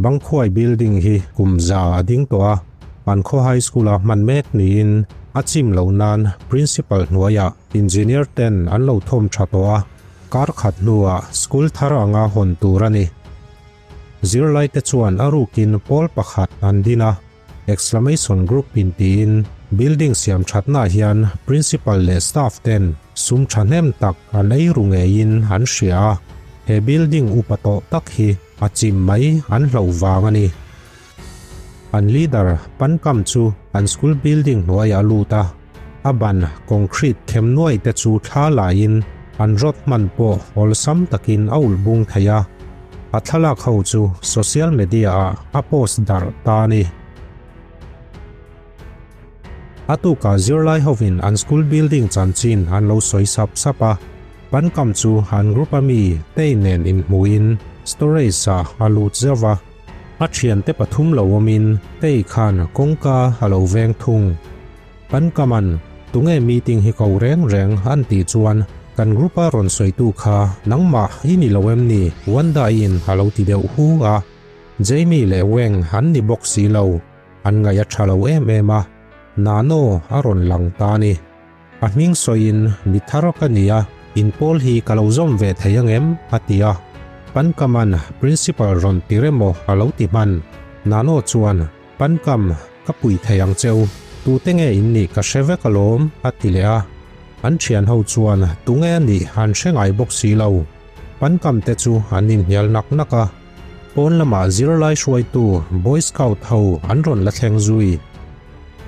Bangkhuai building hi kum za a ding tawh a, an khaw high school-a hman mek niin a chim loh nan principal hnuaiah engineer ten an lo thawm tha tawh a, kar khat hnuah school thar anga hawn tur a ni. Zirlaite chuan a rukin pawl pakhat an din a, Exclamation group in tiin building siam thatnaah hian principal leh staff ten sum thahnem tak an ei ru ngeiin an hria a, he building upa tawh tak hi a chim mai an hloh vang a ni. An leader Pankam chu an school building hnuaiah a lut a, a ban concrete khem nuai te chu thla laiin an rod hman pawh awlsam takin a ulh bung thei a, a thlalak ho chu social media ah a post darh ta a ni. A tukah zirlai hovin an school building chanchin an lo sawi sap sap a, Pankam chu an group a mi Tei nen inhmuhin storage ah a lut zeuh va. A thiante pathum lo awmin Tei khan kawngka a lo veng thung. Kan kaman, tunge meeting hi ko reng reng an tih chuan kan group a rawn sawitu kha nangmah i ni lo em ni Wanda in a lo ti deuh hu a. Jamie leh Weng an ni bawk si lo, an ngaih a tha lo em em a, Nano a rawn lang ta a ni. A hming sawiin mi thar ka ni a, in pawl hi ka lo zawm ve thei ang em? a ti a. Pankama'n Principal rawn ti remaw a lo ti hman. Nano chuan, Pankam, ka pui thei ang cheu, tute nge in nih ka hre vek alawm, a ti leh a. An thian ho chuan tunge a nih an hre ngai bawk si lo. Pankam te chu an inhnial nak nak a. Pawn lamah zirlai hruaitu Boy Scout ho an rawn la thleng zui.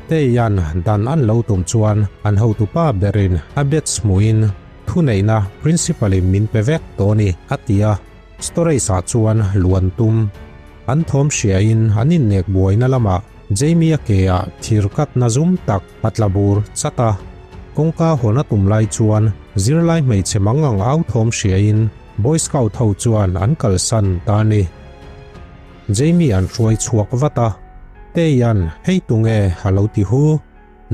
Teian dan an lo tum chuan an hotupa berin a bets hmuhin thuneihna Principal in min pe vek tawh a ni a ti a, storage ah chuan luan tum. An thawm hriain an innek buaina lamah Jamie a ke ah thir katna zum tak a tla bur chat a. Kawngka hawn a tum lai chuan zirlai hmeichhe mangang au thawm hriain Boy Scout ho chuan an kalsan ta a ni. Jamie an hruai chhuak vat a, Teian hei tunge a lo ti hu.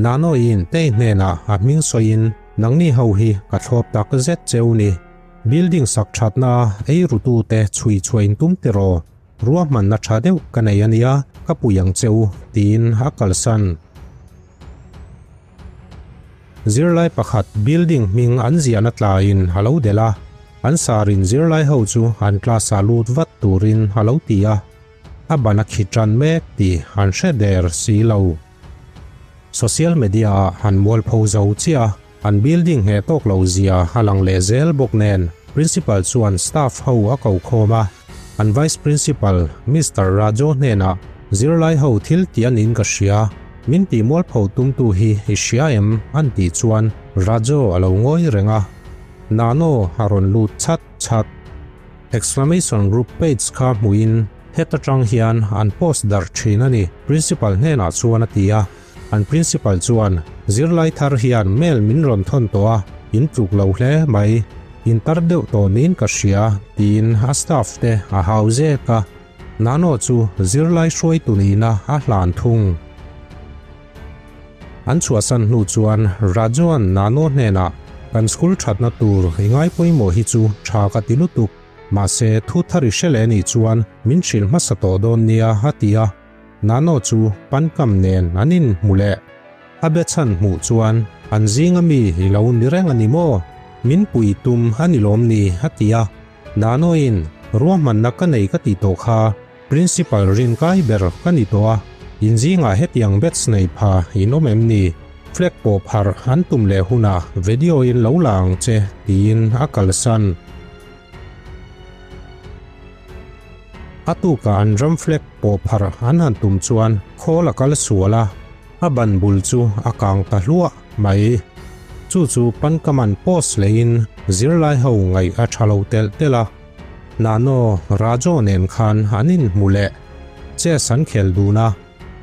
Nanoiin Tei hnenah a hming sawiin nangni ho hi ka thlawp tak zet cheu ni. Building sak thatna ei rutute chhui chhuain tum tiraw, ruahmanna tha deuh ka nei a nia, ka pui ang cheu tiin a kalsan. Zirlai pakhat building hming an ziahna tlaiin a lo delh a, an sarin zirlai ho chu an class ah lut vat turin a lo ti a, a ban a khi tan mek tih an hre der si lo. Social media ah han mualpho zo chiah a, an building ngheh tawk lo zia a lang leh zel bawk nen principal chuan staff ho a ko khawm a, an vice principal Mister Rajo hnenah zirlai ho thil tih anin ka hria, Min tih mualpho tumtu hi i hria em? an tih chuan Rajo a lo ngawi reng a, Nano a rawn lut chat chat. Exclamation group page kha hmuhin heta tang hian an post darh thin a ni, Principal hnenah chuan a ti a. An Principal chuan, Zirlai thar hian mail min rawn thawn tawh a, in tluk lo hle mai. In tar deuh tawh niin ka hria, tiin a staff te a hau zek a. Nano chu zirlai hruaitu nihna a hlan thung. An chhuahsan hnu chuan Rajuan Nano hnenah, Kan school thatna tur i ngai pawimawh hi chu tha ka ti lutuk, mahse thu thar i hre leh nih chuan min hrilh hmasa tawh dawn nia a ti a. Nano chu pankam nen an inhmu leh. A be chhan hmuh chuan an zinga mi i lo ni reng a ni maw? Min pui tum a ni lawm ni? a ti a. Nanoin, Ruahmanna ka nei ka tih tawh kha Principal rinkai ber ka ni tawh a, in zingah hetiang bets nei pha in awm em ni? Flag pawh pharh an tum leh hunah video in lo la ang che tiin a kalsan. A tukah an ram flag pawh pharh an han tum chuan khawl a kal sual a, a ban bul chu a kang ta hluah mai. Chu chu Pankaman post leiin zirlai ho ngaih a tha lo telh telh a, Nano Rajo nen khan an inhmu leh. Chess an khel dun a,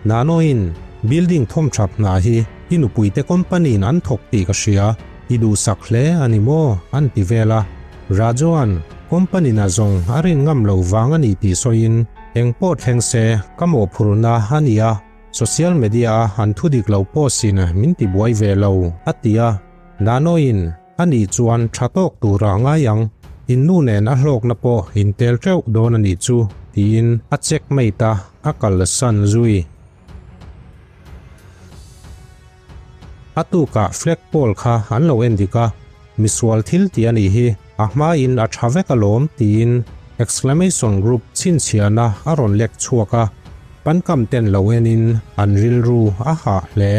Nanoin building thawmthap hna hi i nupuite company in an thawk tih ka hria, i duhsak hle a ni maw? an ti vel a. Rajoan company na zawng a rin ngam lo vang a ni tih sawiin engpawh thleng se ka mawhphurhna a ni a, Social media a an thu dik lo post in min ti buai ve lo, a ti a. Nanoin, A nih chuan tha tawk tura ngai ang. In nu nen a hlawkna pawh in tel teuh dawn a nih chu, tiin a checkmate a, a kalsan zui. A tukah flag pole kha an lo en dik a, misual thil tih a nih hi, a hmain a tha vek alawm tiin exclamation group chhinchhiahna a rawn lek chhuak a, pankam ten lo enin an rilru a hah hle.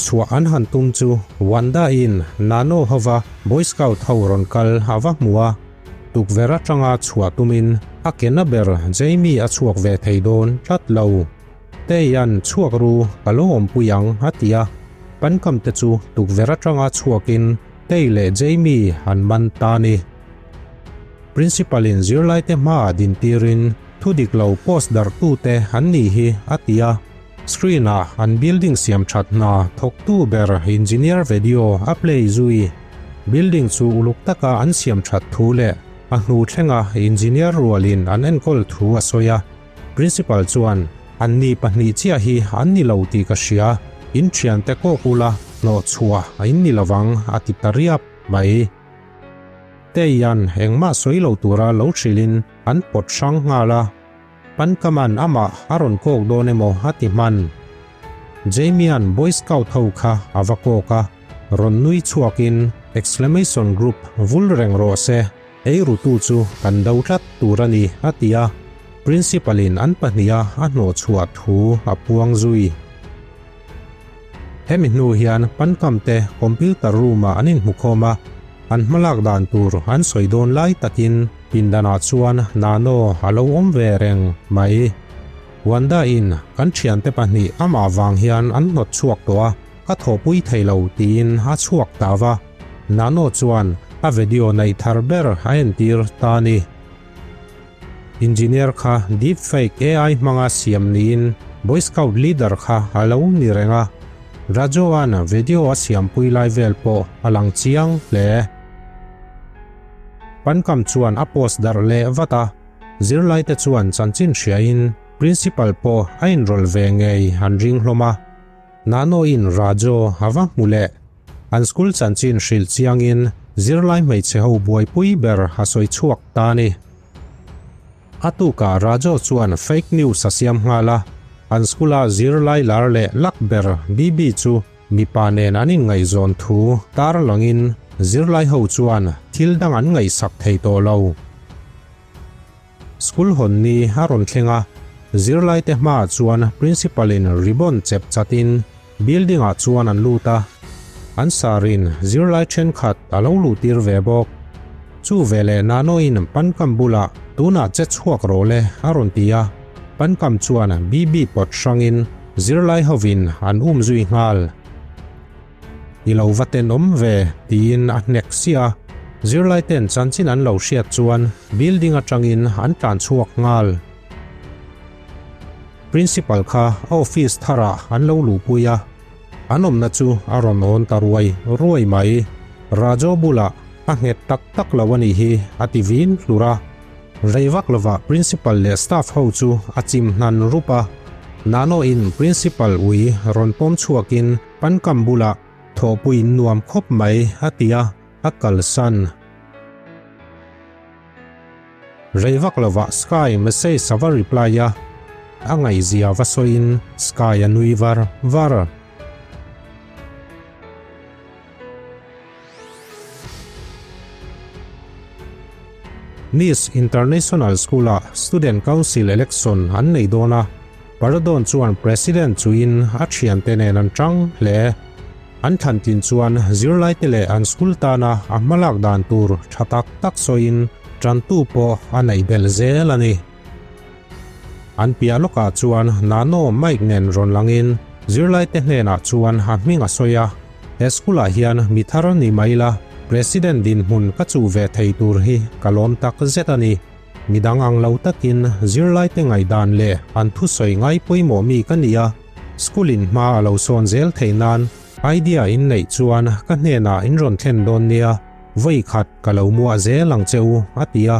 Chhuah an han tum chu Wanda-in Nano hova Boy Scout ho rawn kal a va hmu a, tukverh atanga chhuah tumin a ke na ber Jamie a chhuak ve thei dawn tlat lo. Teian chhuak ru ka lo awmpui ang a ti a, pankam te chu tukverh atanga chhuakin Tei leh Jamie an man ta ni. Principal in zirlaite hmaah dintirin thu dik lo post darhtute an nih hi a ti a. Screen ah an building siam that hna thawktu ber engineer video a play zui. Building chu uluk taka an siam that thu leh a hnu thlenga engineer rualin an enkawl thu a sawi a. Principal chuan, Anni pahnih chiah hi an ni lo tih ka hria, in thiante kawk ula hnawh chhuah a in ni lovang a ti ta riap mai. Teian engmah sawi lo tura lo hrilhin an pawt hrang nghal a. Pankama'n amah a rawn kawk dawn emaw a ti hman. Jamie-a'n Boy Scout ho kha a va kawk a, rawn nui chhuakin Exclamation Group vul reng rawh se, ei rutu chu kan do tlat tur a ni a ti a, Principal-in an pahniha a hnawhchhuah thu a puang zui. Hemi hnu hian Pankam te computer room-ah an inhmukhawm a, an hmalak dan tur an sawi dawn lai takin pindanah chuan Nano a lo awm ve reng mai. Wanda-in kan thiante pahnih amah vang hian an hnawt chhuak tawh a, ka thawhpui thei lo tiin a chhuak ta va. Nano chuan a video neih thar ber a entir ta a ni. Engineer kha deep fake AI hmanga siam niin Boy Scout leader kha a lo ni reng a, Rajoan video a siampui lai vel pawh a lang chiang hle. Pankam chuan a post darh leh vat a, zirlaite chuan chanchin hriain Principal pawh a inrawlh ve ngei an ring hlawm a. Nanoin Rajo a va hmu leh. An school chanchin hrilh chiangin zirlai hmeichhe ho buaipui ber a sawi chhuak ta a ni. A tukah Rajo chuan fake news a siam nghal a, an school-a zirlai lar leh lak ber Bibi chu mipa nen an inngaihzawn thu tar langin zirlai ho chuan thil dang an ngaihsak thei tawh lo. School hawn ni a rawn thleng a, zirlaite hmaah chuan Principal in ribbon chep chatin building ah chuan an lut a, an sir in zirlai thenkhat a lo luh tir ve bawk. Chu veleh Nano-in Pankam bulah tunah che chhuak rawh le a rawn ti a, Pankam chuan BB pawt hrangin zirlai hovin an um zui nghal. I lo va tenawm ve, tiin a hnek siah a. Zirlaiten chanchin an lo hriat chuan building atangin an tlan chhuak nghal. Principal kha a office tharah an lo luhpui a, an awmna chu a rawn awn ta ruai ruai mai. Rajo bulah a nghet tak tak lo a nih hi a ti vin hlur a. Rei vak lovah Principal leh staff ho chu a chim hnan rup a. Nano-in Principal ui rawn pawm chhuakin Pankam bulah thawhpuiin nuam khawp mai a ti a, a kalsan. Rei vak lovah Sky message a va reply a, a ngaihzia va sawiin Sky a nui var var. Miss International School-ah Student Council Election an nei dawn a, Paradon chuan President chuin a thiante nen an tang hle. An thlantlin chuan zirlaite leh an school tana a hmalak dan tur tha tak tak sawiin tantu pawh a neih belh zel a ni. An piah lawkah chuan Nano mic nen rawn langin zirlaite hnenah chuan a hming a sawi a, He school ah hian mi thar ni mai la, President dinhmun ka chuh ve thei tur hi ka lawm tak zet a ni. Midang ang lo takin zirlaite ngaihdan leh an thusawi ngai pawimawh mi ka ni a, school in hma a lo sawn zel theih nan idea in neih chuan ka hnenah in rawn thlen dawn nia, vawi khat ka lo muah zel ang che u, a ti a.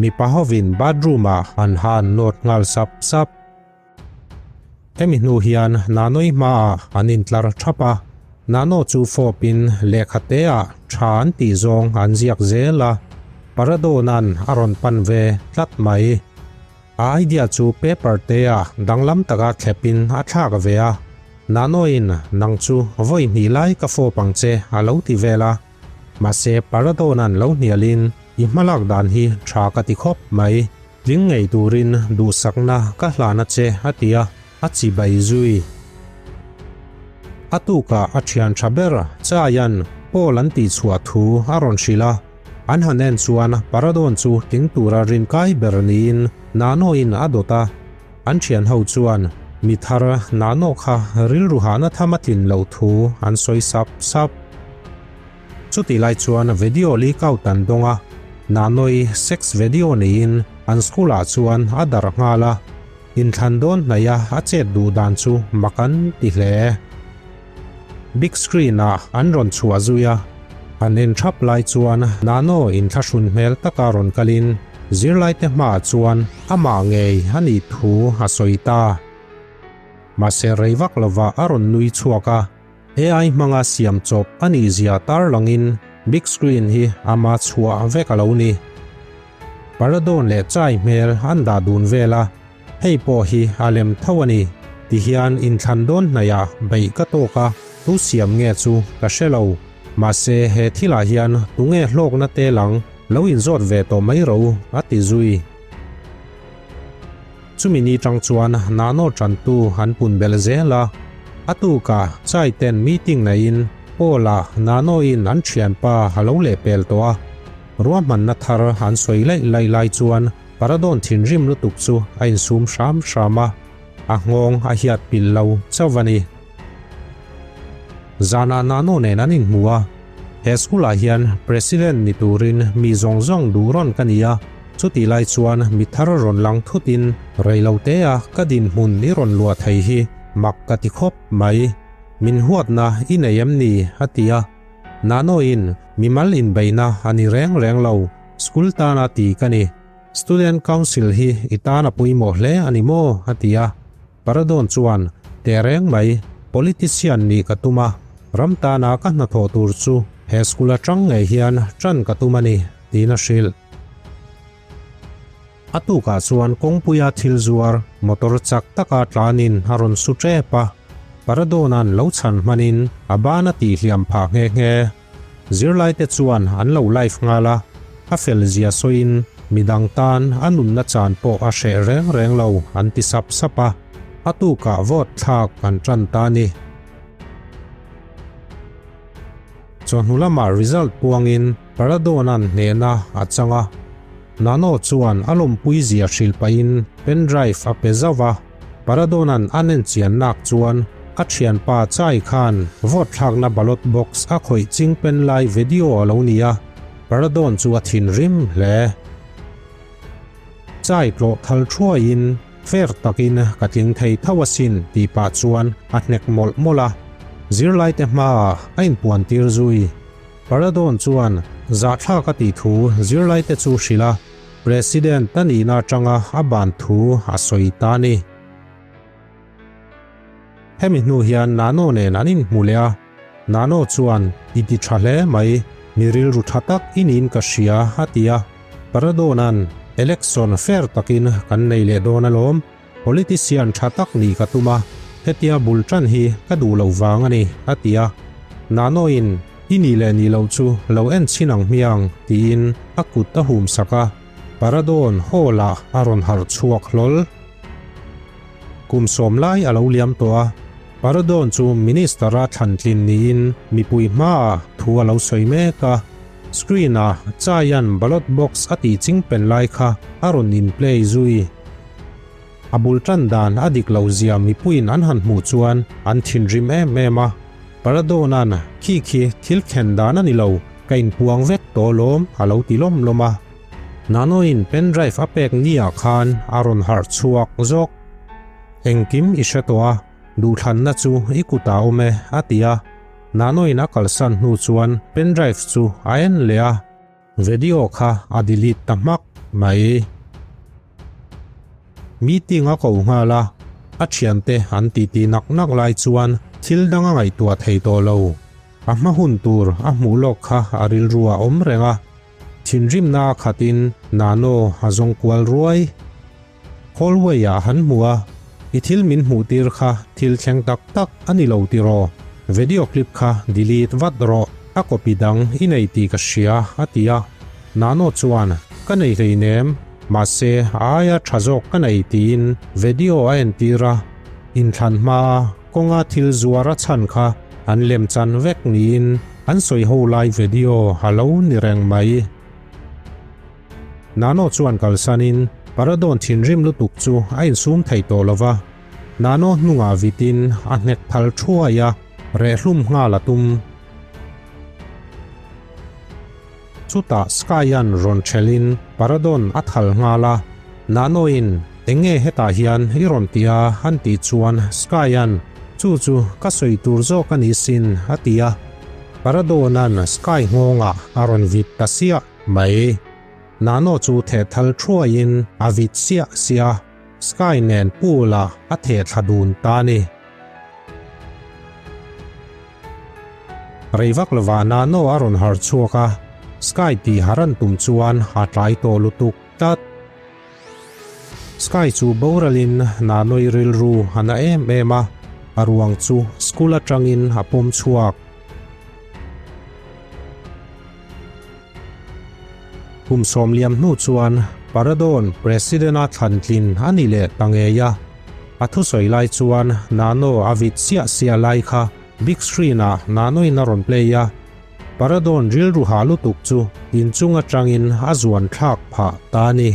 Mipa hovin bathroom ah an han nawt nghal sap sap. Hemi hnu hian Nanoi hmaah an intlar thap a. Nano chu fawpin lehkha teah tha an tih zawng an ziak zel a, Paradona'n a rawn pan ve tlat mai. A idea chu paper teah danglam taka thlepin a thlak ve a, Nanoin nang chu vawi hnih lai ka fawp ang che a lo ti vel a. Mahse Paradona'n lo hnialin i hmalak dan hi tha ka ti khawp mai, tling ngei turin duhsakna ka hlan a che a ti a. A chibai zui. A tukah a thian tha ber Chaia'n Paul an tihchhuah thu a rawn hrilh a, an han en chuan Paradon chu tling tura rinkai ber niin Nanoin a dawt a. An thian ho chuan mi thar Nano kha rilru hahna tham a tlin loh thu an sawi sap sap. Chutih lai chuan video leak out an dawng a, Nanoi sex video niin an school ah chuan a darh nghal a. Inthlan dawn hnaih a a chet duh dan chu mak an ti hle. Big screen ah an rawn chhuah zui a, an en thap lai chuan Nano inthlahrun hmel taka rawn kalin zirlaite hmaah chuan amah ngei a nih thu a sawi ta. Mahse rei vak lovah a rawn nui chhuak a, AI hmanga siam chawp a nih zia tarlangin big screen hi ama chhuah vek a lo ni. Paradon leh chai hmel an dah dun vel a, hei pawh hi a lem tho a ni. Tihian inthlan dawn hnaihah beih ka tawk a, tu siam nge chu ka hre lo. Mahse he thilah hian tunge hlawkna te lang lo inzawt ve tawh mai ro a ti zui. Chumi ni tang chuan Nano tantu an pun belh zel a, a tukah Chai ten meeting neiin Paul-a Nano-in an thianpa a lo lehpel tawh a. Ruahmanna thar an sawi laih laih lai chuan Paradon thinrim lutuk chu a insum hram hram a, a nghawng a hiat pilh lo chauh a ni. Zanah Nano nen an inhmu a, he school ah hian President ni turin mi zawng zawng duh rawn ka ni a, chutih lai chuan mi thar rawn lang thutin reilotea ka dinhmun i rawn luah thei hi mak ka ti khawp mai. Min huatna i nei em ni? a ti a. Nanoin mimal inbeihna a ni reng reng lo, school tana ti ka ni. Student Council hi i tan a pawimawh hle a ni maw? a ti a. Paradon chuan, Teh reng mai, politician nih ka tum a, ram tana ka hnathawh tur chu he school atang ngei hian tan ka tum a ni, tiin a hrilh. A tukah chuan kawngpuia thil zuar motor chak taka tlanin a rawn su tep a, Paradona'n lo chhan hmanin a ban a tihhliam phah nghe nghe. Zirlaite chuan an lo live nghal a, a fel zia sawiin midang tan a nunna chan pawh a hreh reng reng lo an ti sap sap a, a tukah vote thlak an tan ta a ni. Chawhnu lamah result puangin Paradona'n hnehna a chang a, Nano chuan a lawmpui zia hrilh pahin pen drive a pe zauh a, Paradona'n a nen chian nak chuan a thianpa Chai khan vote thlakna ballot box a khawih ching pen lai video a lo ni a, Paradon chu a thinrim hle. Chai tlawh thal thuaiin fair takin ka tling thei tho asin tih pah chuan a hnek mawlh mawlh a, zirlaite hmaah a inpuan tir zui. Paradon chuan zahthlak a tih thu zirlaite chu hrilh a, President a nihna atanga a ban thu a sawi ta a ni. Hemi hnu hian Nano nen an inhmu leh a, Nano chuan i ti tha hle mai, mi rilru tha tak i niin ka hria a ti a, Paradona'n election fair takin kan nei leh dawn alawm, Politician tha tak nih ka tum a, hetia bul tan hi ka duh lo vang a ni, a ti a. Nanoin, I nih leh nih loh chu lo en chhin ang hmiang, tiin a kut a hum sak a. Paradon hall-ah a rawn harh chhuak hlawl. Kum sawm lai a lo liam tawh a, Paradon chu Minister-a thlantlin niin mipui hmaah thu a lo sawi mek a. Screen-a Chaian ballot box a tih chingpen lai kha a rawn in-play zui. A bul tan dan a dik lo zia mipuiin an han hmuh chuan an thinrim em em a. Paradona'n khi khi thil thlen dan a ni lo, ka inpuang vek tawh lawm a lo ti lawm lawm a. Nanoin pen drive a pek niah khan a rawn harh chhuak zawk. Engkim i hre tawh a, duhthlanna chu i kutah awm e a ti a. Nanoin a kalsan hnu chuan pen drive chu a en leh a. Video kha a delete ta hmak mai. Meeting a ko nghal a, a thiante an titi nak nak lai chuan Thil dang a ngaihtuah thei tawh lo. A hma hun tur a hmuh lawk kha a rilru a awm reng a. Thinrimna a khatin Nano a zawng kual ruai. Hallway ah han hmu a, I thil min hmuh tir kha thil thleng tak tak a ni lo tiraw? Video clip kha delete vat rawh, a copy dang i nei tih ka hria a ti a. Nano chuan, Ka nei hleinem, mahse a aia tha zawk ka nei tiin video a entir a, inthlan hmaa kawnga thil zuar a chhan kha an lemchan vek niin an sawi ho lai video a lo ni reng mai. Nano chuan kalsanin Paradon thinrim lutuk chu a insum thei tawh lo va, Nano hnungah vitin a hnek phal thuai a, rehhlum nghal a tum. Chutah Sky-a'n rawn thelhin Paradon a thal nghal a, Nano-in eng nge hetah hian i rawn ti a han tih chuan Sky-a'n chu chu ka sawi tur zawk a ni sin a ti a, Paradona'n Sky nghawngah a rawn vit ta siah. Mai. Nano chu theh thal thuaiin a vit siah siah a, Sky nen pool ah a theh thla dun ta a ni. Rei vak lovah Nano a rawn har chhuak a, Sky tih har an tum chuan a tlai tawh lutuk tlat. Sky chu boralin Nano-i rilru a na em em a, a ruang chu school atangin a pawm chhuak. Kum sawmliam hnu chuan Paradon President-a thlantlin a ni leh ta ngei a. A thusawi lai chuan Nano a vit siah siah lai kha big screen-ah Nano-in a rawn play a. Paradon rilru ha lutuk chu inchung atangin a zuan thlak phah ta a ni.